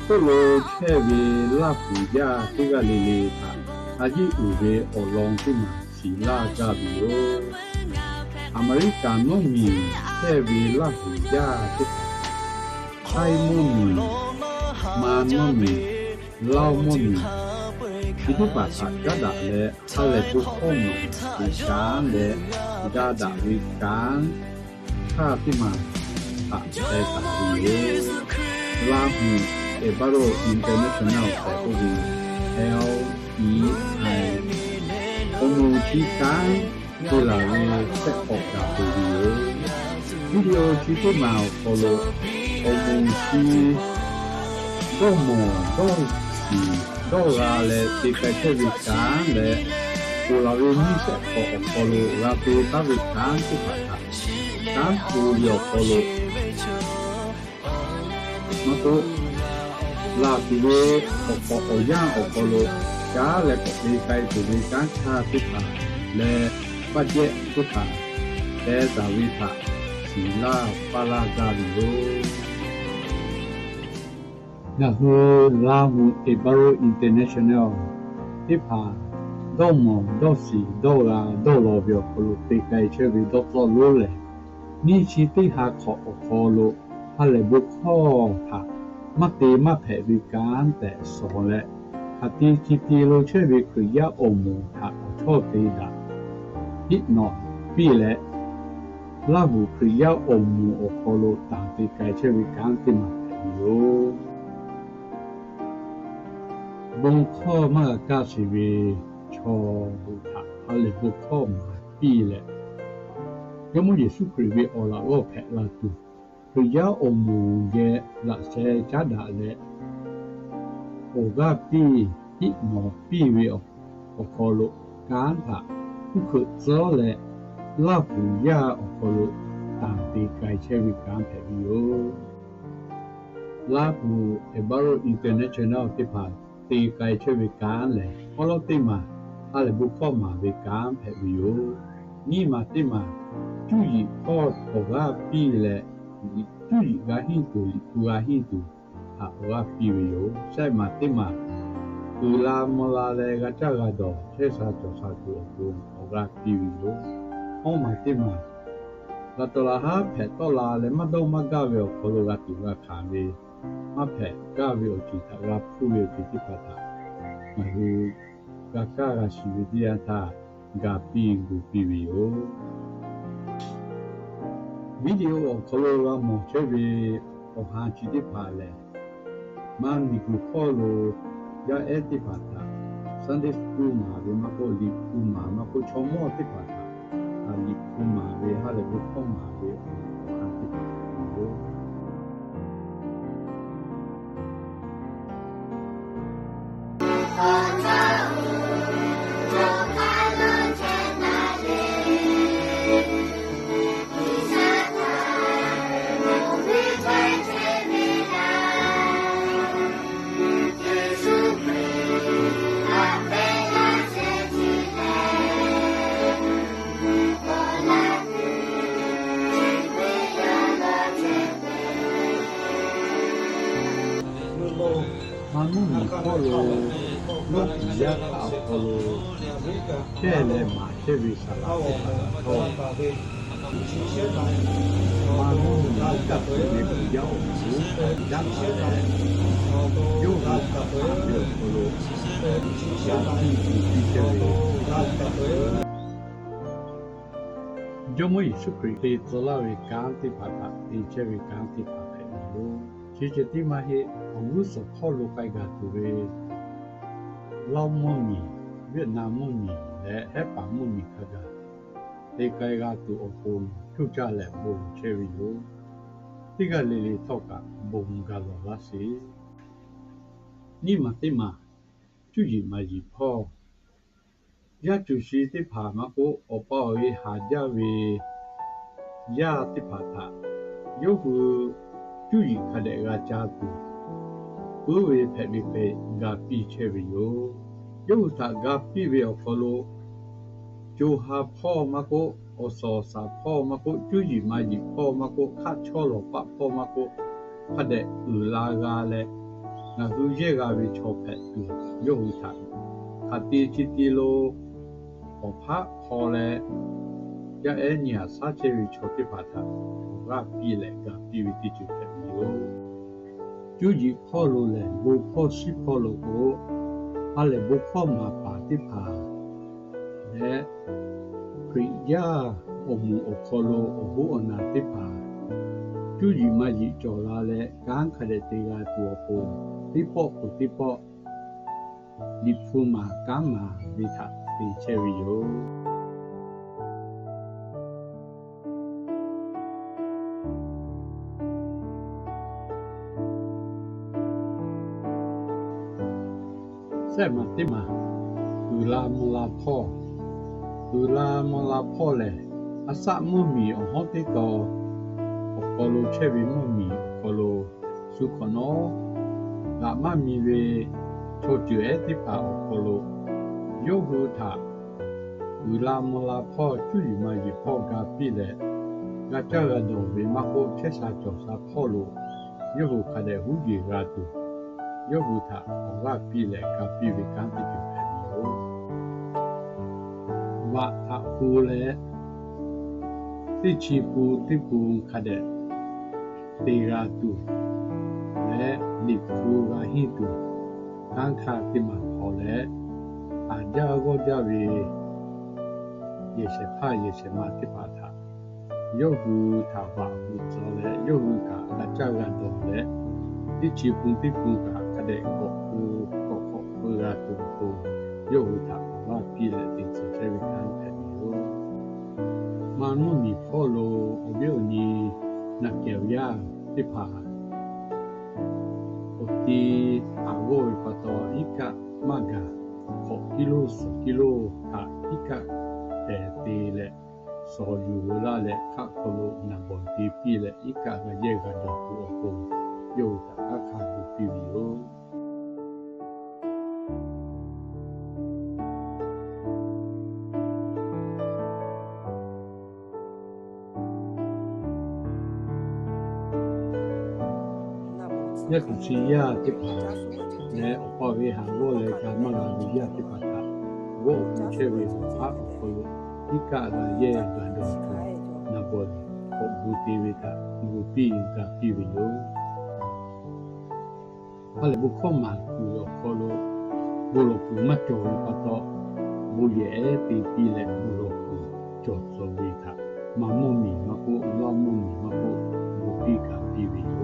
Hk'oˆ lo chehˇ ve Laˇ huˍ yaˇ teˇ g'aˇ le le htaꞈ a yeˇ uiˍ ve awˬ lawn teˇ maˬ shiˍ laˇ gaˇ ve yoˬ. Aˍmeˍriˆkaˍ mvuhˇ miˬ chehˇ ve Laˇ huˍ yaˇ teˇ hpaˍ, Htaiˇ mvuhˇ miˬ, Manˇ mvuhˇ miˬ, Laoˇ mvuhˇ miˬ, chi teˇ hpaˍ htaꞈ caˉ daꞈ leh, ha lehˬ bon hkawˇ maˍ ve kanˉ leh, ga daꞈ ve kanˉ hk'aˇ teˇ maˬ htaꞈ hpeh taˍ ve yoˬ. Laˇ huˍ Ekballo International tehꞈ k'oˆ ve, L E I, awˬ moˍ chi kanˉ te laˬ ve shehˆ k'awꞈ gaˬ peuˬ ve yoˬ. Video chi teˇ maˬ awˬ hk'aw lo awˬ moˍ chi dawˇ mawˬ dawˇ shiˍ dawˇ g'a leh te k'ai chehˇ ve kanˉ leh, ponˬ laˬ ve nyiˇ shehˆ k'awꞈ awˬ hk'aw lo g'a te taˉ ve kanˉ teˇ hpaˍ htaꞈ kanˉ hpu ve awˬ hk'aw lo maˇ k'oˆ, laˬ tuˬ ve awˬ hk'awꞈ awˬ yanˇ awˬ hk'aw lo kanˉ leh k'awꞈ te k'ai tuˬ ve kanˉ hk'aˇ teˇ hpaˍ leh, paˆ jehˆ teˇ hpaˍ teh taˍ ve htaꞈ shiˍ laˇ paˇ laˇ gaˇ ve yoˬ. Ngaˬ hui Laˇ huˍ Ekballo International teˇ hpaˍ dawˇ mawˬ dawˇ shiˍ dawˇ g'a dawˇ law ve awˬ hk'aw lo te k'ai chehˇ ve dawˇ tawˆ lonˉ lehˬ, nyiˇ chi teˇ ha hk'awꞈ awˬ hk'aw lo ha lehˬ bon hkawˇ htaꞈ maˇ te maˇ hpehꞈ ve kanˉ tehꞈ shawˍ leh, hk'aˬ ti chi ti lo chehˇ ve Hkriꞈ yaˇ awˬ moˍ htaꞈ awˬ chawˇ te daꞈ hiˆ nawꞈ piˇ leh, Laˇ huˍ Hkriꞈ yaˇ awˬ moˍ awˬ hk'aw lo tanˬ te k'ai chehˇ ve kanˉ teˇ maˬ hpehꞈ ve yoˬ. Bon hkawˇ maˇ g'a kaˇ sheˍ ve chaw hui htaꞈ ha lehˬ bon hkawˇ maˍ piˇ leh, Jawˇmawˇ Yeˍsuˆ Hkriꞈ ve awˬ laꞈ g'awˇ hpehꞈ la tuˬ, Hkriꞈ yaˇ awˬ moˍ geh laꞈ sheh caˉ daꞈ leh, awˬ g'aˇ piˇ hiˆ nawꞈ piˇ ve awˬ hk'aw lo kanˉ htaꞈ hkuˇ hkeuꞈ tcuhˉ leh, Laˇ huˍ yaˇ awˬ hk'aw lo tanˬ te k'ai chehˇ ve kanˉ hpehꞈ ve yoˬ. Laˇ huˍ Ekballo International teˇ hpaˍ te k'ai chehˇ ve kanˉ lehˬ, awˉ lawˉ teˇ maˬ ha lehˬ bon hkawˇ maˍ ve kanˉ hpehꞈ ve yoˬ. Nyiˇ maˬ teˇ maˬ cuˇ yiˍ hpawˇ awˬ g'aˇ piˇ leh, cuˇ yiˍ g'a henˇ tuˬ, liꞈ hpu g'a henˇ tuˬ htaꞈ awˬ g'aˇ piˇ ve yoˬ. Shehˆ maˬ teˇ maˬ uiˍ la mvuh la leh g'a caˇ g'a dawˬ chehˇ sha cawˬ sha tuˬ awˬ pon awˬ g'aˇ piˇ ve yoˬ. Awˇ maˬ teˇ maˬ laˬ tawˍ laˬ haˉ hpehꞈ tawˆ la leh maˇ dawˇ maˇ gaˇ ve awˬ hk'aw lo g'a tuˬ g'a hkanˍ ve, maˇ hpehꞈ gaˇ ve awˬ ceuˬ htaꞈ g'a hpuˇ ve awˬ ceuˬ teˇ hpaˍ htaꞈ ngaˬ hui g'a kaˇ g'a shiˍ ve teˇ yanˇ htaˇ, ga piˇ gu piˇ ve yoˬ. Video awˬ hk'aw lo g'a mawˬ chehˇ ve awˬ ha chi teˇ hpaˍ lehˬ, maˇ miˬguiˬ hpawˇ lo yaˇ ehˉ teˇ hpaˍ htaꞈ Sunday school maˍ ve maˇ k'oˆ, liꞈ hpu maˍ maˇ k'oˆ, chaw mawˇ teˇ hpaˍ htaꞈ liꞈ hpu maˍ ve, ha lehˬ bon hkawˇ maˍ ve awˬ ha teˇ hpaˍ yoˬ. Maˇ mvuhˇ miˬ hpawˇ lo Laˇ huˍ yaˇ htaꞈ awˬ hk'aw lo chehˇ leh maˍ chehˇ ve saˍ laˍ teˇ hpaˍ htaꞈ htawˇ, maˇ mvuhˇ miˬ kaꞈ tuˬ ve Hkriꞈ yaˇ awˬ moˍ yaˇ htaꞈ leh, yawˇ hui htaꞈ ve awˬ hk'aw lo g'a piˇ tuˬ piˇ chehˇ ve, Jawˇmawˇ Yeˍsuˆ Hkriꞈ te tcuh laˇ ve kanˉ teˇ hpaˍ htaꞈ te chehˇ ve kanˉ teˇ hpaˍ hpehꞈ ve yoˬ. Chi ceh tiˉ maˇ heˆ, awˬ g'uˇ suhˍ hpawˇ lo k'ai gaˬ tuˬ ve Laoˇ mvuhˇ miˬ, Vietnam mvuhˇ miˬ leh Hehˉ paˍ mvuhˇ miˬ hk'a gaˬ te k'ai g'a tuˬ awˬ pon coˇ caˇ leh bon lawˬ chehˇ ve yoˬ. Teˇ g'aˇ le le htawˇ kaꞈ bon ga lawˬ laˇ sheˍ. Nyiˇ maˬ teˇ maˬ cuˇ yiˍ maˍ yiˍ hpawˇ, yaˇ cuˬ shi teˇ hpaˍ maˇ k'oˆ, awˬ pa awˬ e haˍ jaˇ ve yaˇ teˇ hpaˍ htaꞈ yawˇ hui cuˇ yiˍ hk'a dehꞈ g'a ca tuˬ puiˉ ve hpehꞈ ve hk'e ga piˇ chehˇ ve yoˬ. Yawˇ hui htaꞈ ga piˇ ve awˬ hk'aw lo, co ha hpawˇ maˇ k'oˆ, awˬ suhˍ awˬ shaˍ hpawˇ maˇ k'oˆ, cuˇ yiˍ maˍ yiˍ hpawˇ maˇ k'oˆ, hk'aˆ chawˇ lawˬ paˆ hpawˇ maˇ k'oˆ, hk'a dehꞈ uiˍ la g'a leh, ngaˬ hui yehˇ g'a ve chaw hpehꞈ tuˬ, yawˇ hui htaꞈ hk'aˬ te chi te lo awˬ hpaˆ hpaw leh, yaˇ ehˉ nyi haꞈ shaˉ chehˇ ve chaw teˇ hpaˍ htaꞈ awˬ g'aˇ piˇ leh ga piˇ ve teˇ ceuˬ hpehꞈ ve yoˬ. Cuˇ yiˍ hpawˇ lo lehˬ, bon hpawˇ shiˉ hpawˇ lo k'o, ha lehˬ bon hkawˇ maˍ paˍ teˇ hpaˍ leh Hkriꞈ yaˇ awˬ moˍ awˬ hk'aw lo awˬ hoˉ awˬ naˍ teˇ hpaˍ cuˇ yiˍ maˇ yiˍ cawˬ la leh, kanˉ hk'a dehꞈ te g'a tuˬ awˬ pon, teˇ pawˆ k'o teˇ pawˆ Liꞈ hpu maˍ kanˉ maˍ ve htaꞈ te chehˇ ve yoˬ. Sehˆ maˬ teˇ maˬ, uiˍ la mvuh la hpawˇ. Uiˍ la mvuh la hpawˇ lehˬ, a shaˆ mvuhˇ miˬ awˬ hawˉ teˇ taw awˬ hk'aw lo chehˇ ve mvuhˇ miˬ awˬ hk'aw lo, shu hk'awꞈ nawˉ g'aꞈ maˇ mi ve chaw ceuˬ ehˉ teˇ hpaˍ awˬ hk'aw lo, yawˇ hui htaꞈ uiˍ la mvuh la hpawˇ, cuˇ yiˍ maˇ yiˍ hpawˇ ga piˇ leh, g'a caˇ g'a dawˬ ve maˇ k'oˆ, chehˇ sha cawˬ sha hpawˇ lo yawˇ hui hk'a dehꞈ huˉ jeˬ g'a tuˬ, yawˇ hui htaꞈ awˬ g'aˇ piˇ leh ga piˇ ve kanˉ teˇ ceuˬ hpehꞈ ve yoˬ. Vaꞈ htaꞈ pu leh, teˇ chi pu teˇ pu hk'a dehꞈ te g'a tuˬ leh, Liꞈ hpu g'a henˇ tuˬ, kanˉ hk'aˇ teˇ maˬ htaw leh, haˍ jaˇ g'awˇ jaˇ ve yehˬ shehˍ hpaˇ yehˬ shehˍ ma teˇ hpaˍ htaꞈ yawˇ hui htaꞈ vaꞈ hui tcuh leh, yawˇ hui kaꞈ g'a caˇ g'a dawˬ leh, teˇ chi pu teˇ pu kaꞈ hk'a dehꞈ k'awꞈ pu k'awꞈ k'awꞈ pu g'a tuˬ awˬ pon, yawˇ hui htaꞈ awˬ g'aˇ piˇ leh te tcuh chehˇ ve kanˉ hpehꞈ ve yoˬ. Maˇ mvuhˇ miˬ hpawˇ lo awˬ viˉ awˬ nyi naˬ kehˬ awˬ yaˇ teˇ hpaˍ awˬ ti haˍ g'awˇ ve pa taw, iˉ kaˆ maˇ gaˬ, hk'awꞈ kiˇ lonˉ suhˍ kiˇ lonˉ htaꞈ iˉ kaˆ hpehꞈ te leh, shawˍ yuˬ laˇ leh hk'aˆ hk'aw lo naˬ bawˬ te piˇ leh, iˉ kaˆ g'a yehˇ g'a dawˬ tuˬ awˬ pon, yawˇ hui htaꞈ kanˉ hk'a gu piˇ ve yoˬ. Yaˇ tuˬ chi yaˇ teˇ hpaˍ leh, awˬ pa ve haˍ g'awˇ leh ga maˇ g'a ve yaˇ teˇ hpaˍ htaꞈ g'awˇ awˬ pon chehˇ ve awˬ hpaˆ awˬ hk'aw lo, iˉ kaˆ g'a yehˇ g'a dawˬ tuˬ, naˬ bawˬ k'awꞈ gu te ve htaꞈ gu piˇ ga piˇ ve yoˬ. Ha lehˬ bon hkawˇ maˍ kuiˬ awˬ hk'aw lo bon lawˬ kuiˬ maˇ cawˬ ve pa taw, bon yehˬ ehˉ te piˇ leh bon lawˬ kuiˬ cawˬ tcuh ve htaꞈ maˇ mvuhˇ miˬ maˇ k'oˆ, Laˇ mvuhˇ miˬ maˇ k'oˆ, gu piˇ ga piˇ ve yoˬ.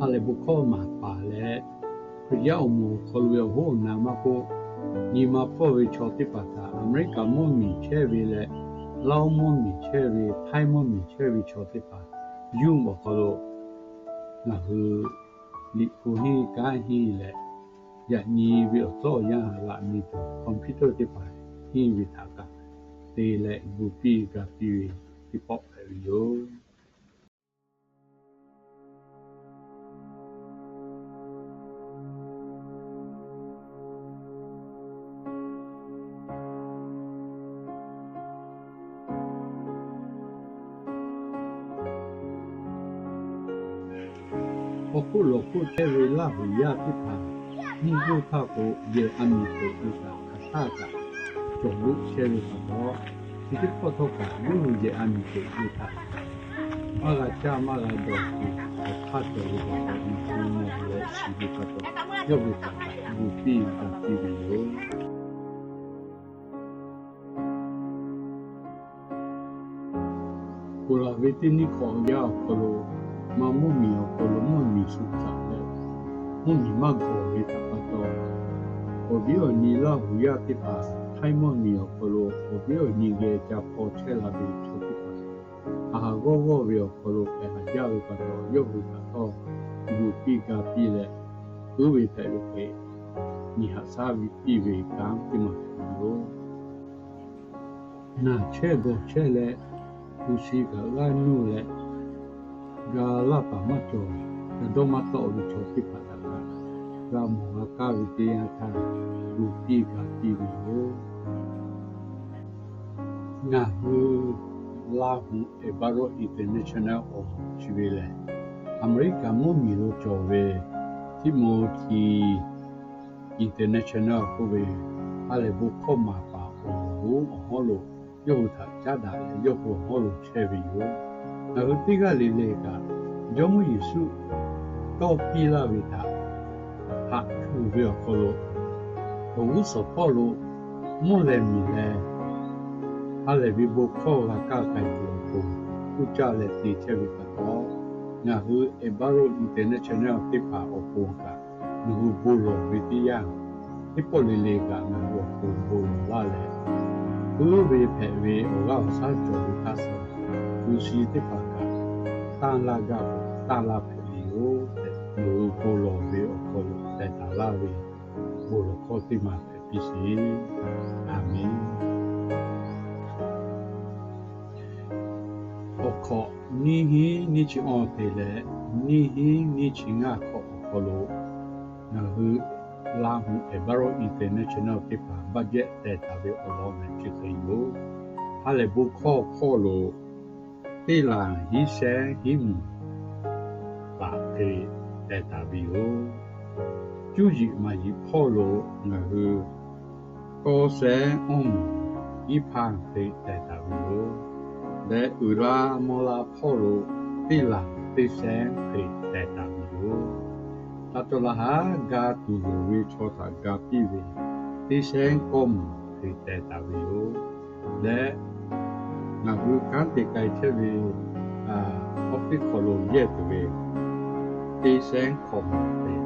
Ha lehˬ bon hkawˇ maˍ paˍ leh, Hkriꞈ yaˇ awˬ moˍ awˬ hk'aw lo ve awˬ hoˉ awˬ naˍ maˇ k'oˆ, nyi ma hpawˇ ve chaw teˇ hpaˍ htaꞈ Aˍmeˍriˆkaˍ mvuhˇ miˬ chehˇ ve leh, Laˇ mvuhˇ miˬ chehˇ ve, Htaiˇ mvuhˇ miˬ chehˇ ve chaw teˇ hpaˍ, Zoom awˬ hk'aw lo ngaˬ hui Liꞈ hpu henˇ kanˉ henˇ leh, yaꞈ nyi ve awˬ tcuhˉ awˬ yanˇ g'aꞈ mi tuˬ computer teˇ hpaˍ henˇ ve htaꞈ kaꞈ te leh gu piˇ ga piˇ ve teˇ pawˆ hpehꞈ ve yoˬ. Awˬ hk'oˆ lawˬ hk'oˆ chehˇ ve Laˇ huˍ yaˇ teˇ hpaˍ, mvuhˇ hk'oˆ htaˇ k'o, yehˬ a miˍ toꞈ ve htaꞈ hk'aˬ htaˇ kaꞈ cawˬ loˆ chehˇ ve pa taw, chi teˇ hkawˇ htawˇ kaꞈ yawˇ hui yehˬ a miˍ toꞈ ve htaꞈ maˇ g'a caˇ maˇ g'a dawˬ tuˬ, awˬ hk'aˇ cawˬ ve pa taw, Liꞈ hpu mawˬ leh shiˍ ve pa taw, yawˇ ve htaꞈ kaꞈ gu piˇ ga piˇ ve yoˬ. Ponˬ laˬ ve teˇ nyiˇ hk'awꞈ yaˇ awˬ hk'aw lo, maˇ mvuhˇ miˬ awˬ hk'aw lo mvuhˇ miˬ shuˍ caꞈ leh, mvuhˇ miˬ maˇ gawˬ ve htaꞈ pa taw, awˬ viˉ awˬ nyi Laˇ huˍ yaˇ teˇ hpaˍ, Htaiˇ mvuhˇ miˬ awˬ hk'aw lo awˬ viˉ awˬ nyi geh ca hpaw chehˇ la ve chaw teˇ hpaˍ, haˍ haˍ g'awˇ g'awˇ ve awˬ hk'aw lo hpehꞈ haˍ jaˇ ve pa taw, yawˇ hui htaꞈ htawˇ gu piˇ ga piˇ leh, uˉ ve hpehꞈ ve hk'e, nyi haꞈ shaˉ piˇ ve kanˉ teˇ maˬ hpehꞈ ve yoˬ. Naˬ chehˇ gawˬ chehˇ leh, hpu shi kaꞈ g'aˇ nuˇ leh, ga laˇ paˍ maˇ cawˬ, ga dawˇ maˇ tawˆ ve chaw teˇ hpaˍ htaꞈ kaꞈ, g'a mawˬ g'a kaˇ ve teˇ yanˇ htaˇ, gu piˇ ga piˇ ve yoˬ. Ngaˬ hui Laˇ huˍ Ekballo International awˬ chi ve lehˬ, Aˍmeˍriˆkaˍ mvuhˇ miˬ lo cawˬ ve Timothy International k'oˆ ve ha lehˬ bon hkawˇ maˍ paˍ awˬ moˍ awˬ hawˉ lo yawˇ hui htaꞈ caˉ daꞈ leh yawˇ hui awˬ hawˉ lo chehˇ ve yoˬ. Ngaˬ hui teˇ g'aˇ le le kaꞈ Jawˇmawˇ Yeˍsuˆ tawˇ piˇ laˇ ve htaꞈ haꞈ tuˬ ve awˬ hk'aw lo, awˬ g'uˇ suhˍ hpawˇ lo mvuhˇ leh miˬ leh ha lehˬ ve bon hkawˇ g'a kaˇ k'ai tuˬ awˬ pon uˇ caˇ leh te chehˇ ve pa taw, ngaˬ hui Ekballo International teˇ hpaˍ awˬ pon kaꞈ, nawˬ hui bon lawˬ ve teˇ yanˇ, teˇ pawˆ le le kaꞈ ngaˬ hui awˬ pon bon lawˬ laˇ leh, puiˉ ve hpehꞈ ve awˬ g'aˇ awˬ shaˉ cawˬ ve hk'a shuˍ, hpu shi teˇ hpaˍ kaꞈ tanˇ laˇ gaˇ ve, tanˇ laˇ hpehꞈ ve yoˬ tehꞈ, nawˬ hui bon lawˬ ve awˬ hk'aw lo teh taˍ laˇ ve bon lawˬ hkawˇ teˇ maˬ hpehꞈ piˇ sheˍ. A menˬ. Awˬ hk'awꞈ nyiˇ hinˉ nyiˇ chi awˇ te leh nyiˇ hinˉ nyiˇ chi ngaˇ hk'awꞈ awˬ hk'aw lo, ngaˬ hui Laˇ hu Ekballo International teˇ hpaˍ budget teh taˍ ve awˬ lawn lehˬ chi hk'e yoˬ. Ha lehˬ bon hkawˇ hpawˇ lo teˇ laˬ hiˉ shehnˉ hiˉ mvuhˬ paˍ hk'e teh taˍ ve yoˬ. Cuˇ yiˍ maˍ yiˍ hpawˇ lo ngaˬ hui tawˇ shehnˉ awˇ mvuhˬ hiˉ hpaˇ hk'e teh taˍ ve yoˬ. Leh uiˍ la mvuh la hpawˇ lo teˇ laˬ teˇ shehnˉ hk'e teh taˍ ve yoˬ. Taˇ cawˬ laˇ haˉ ga tuˬ loˍ ve chaw htaꞈ ga piˇ ve teˇ shehnˉ kawˇ mvuhˬ hk'e teh taˍ ve yoˬ. Leh ngaˬ hui kanˉ te k'ai chehˇ ve office hk'aw lo yehˇ tuˬ ve teˇ shehnˉ hkawꞈ mvuhˬ hk'e